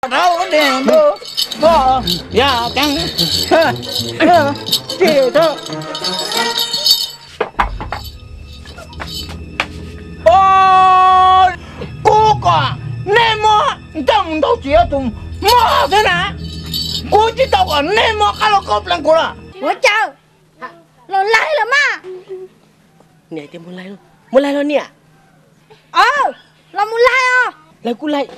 Rau de, ko, ya, cang, ti, to. Kuv kom nej muab ncauj mus ntaus txiv tus mog xwb na. Kuv tsis tau kom nej muab qab los kaub plees kuv lawm. Ua cas los laig lawm mas. Niam tias mus laig, mus laig los niam. Los mus laig os. Laig kuj laig.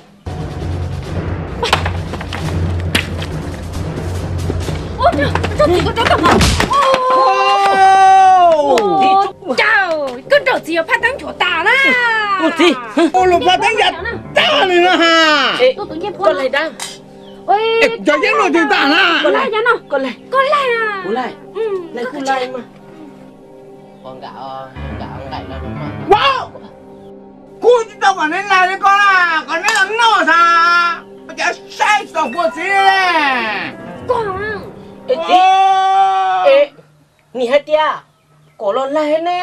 Koj raug txiv phaj teeb nchuav tas na. Ua txiv, ua lus phaj teeb ya tag li na ha. Koj laig dab. Cov yeeb no twg tas na. Koj laig, koj laig. Koj laig, laig kuj laig mas. Vauv, kuv tsis tau kom neb laig li ko na, kom neb los noj xav, ua cas saib txog kuv txiv ne. Txiv, nim hais tias kom los laig ne.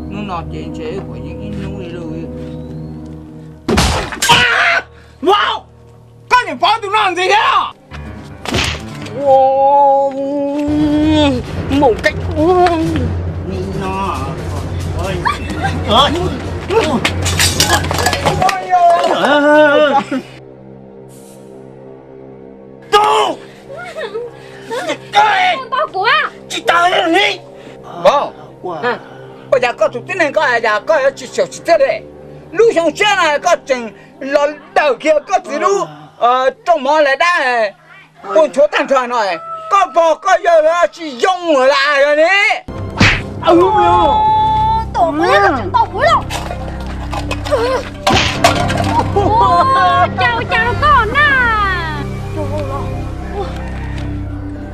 Hnub no ces ntshe kom yeej ib hnub li lauj. Vauv, koj niam paub tus no ntxiv thiab. Mus kej no. Tsis tau li. Ua cas koj tus tib neeg koj hais tias koj yuav tsis xyaum tsis txawj li? Lub xyoo tshiab no koj tseem los dawm kiag koj txiv lub rooj mov laig dab, puas ntshua tag nrho no, koj pog koj yawg tsis zoo lawm li ne.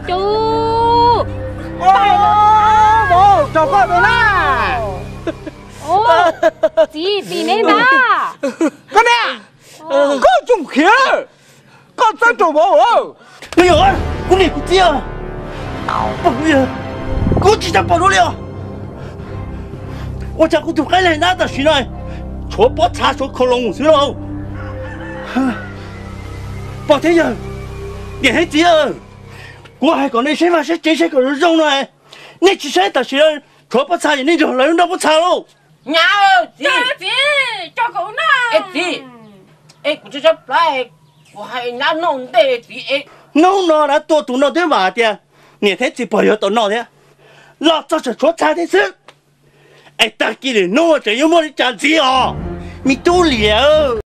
Cas ua cas rau koj na? Tus, txiv tim neb ntag. Koj niam, koj tsoom khiav, koj txeeb rau vauv. Me nyuam, kuv niam kuv txiv, kuv tsis tau pom dua li os. Ua cas kuv tus qaib laig dab tam sim no tshuav pob txha tshuav khau loos xwb lauj? Pog thiab yawg, niam thiab txiv, kuv hais kom nej saib vaj saib tsev saib kom zoo zoo no, nej tsis saib tam sim no tshuav pob txha ces nej nrog lawv noj pob txha lauj. Nyab, txiv, txiv, kuv tsis tshua plab, kuv hais nyab noj ntej txiv. Hnub no na tua tus no twb vam tias niam thiab txiv pog yuav tau noj thiab, los txog tseem tshuav txha thiab xwb. Es tag kis lwm hnub tseem yuav muaj li cas ntxiv os, me tub liam.